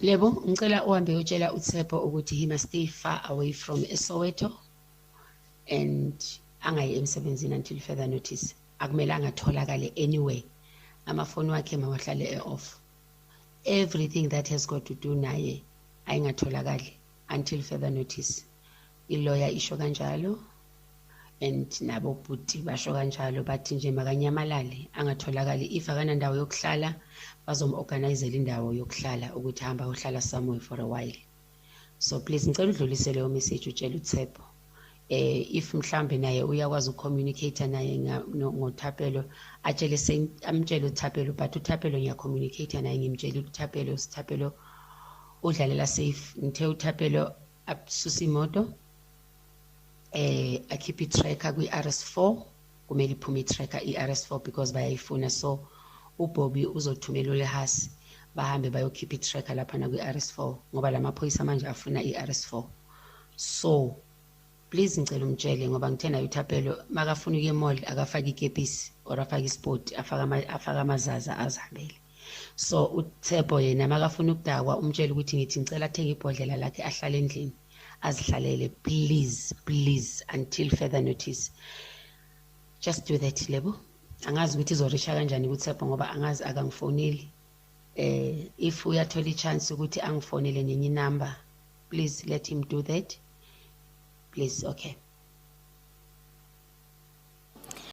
Lebo, ngicela uhambe uyotshela uTshepo ukuthi he must stay far away from eSoweto and angayi emsebenzini until further notice. Akumelanga atholakale anywhere. Amafoni wakhe mawahlale e-off. Everything that has got to do naye ayingatholakali until further notice. Iloya isho kanjalo and nabo bhuti basho kanjalo, bathi nje makanyamalale angatholakali. If akanandawo yokuhlala, bazom-organizela indawo yokuhlala ukuthi hamba ayohlala somewhere for a while. So please, ngicela udlulise leyo message, utshele uTshepo. If mhlambe naye uyakwazi ukucommunicate naye ngoThapelo, atshele amtshele uThapelo, but uThapelo ngiyacommunicate naye, ngimtshele uThapelo, uThapelo udlalela safe. Ngithe uThapelo asusa imoto, akhiphe i-tracker kwi-RS4, kumele iphume i-tracker i-RS4 because bayayifuna. So uBobby uzothumela uLehasi, bahambe bayokhipha i-tracker lapha kwi-RS4 ngoba lamaphoyisa manje afuna i-RS4. So please, ngicela umtshele ngoba ngithe naye uThapelo makafuna ukuya e-mall akafake ikepisi or afake isport, afake amazaza, azihambele. So uTshepo yena makafuna ukudakwa, umtshele ukuthi ngithi ngicela athenge ibhodlela lakhe, ahlale endlini, azihlalele. Please, please, until further notice, just do that. Lebo, angazi ukuthi izorisha kanjani kuTshepo ngoba angazi, akangifoneli. If uyathola i-chance ukuthi angifonele ngenye inumber, please let him do that, please. Okay.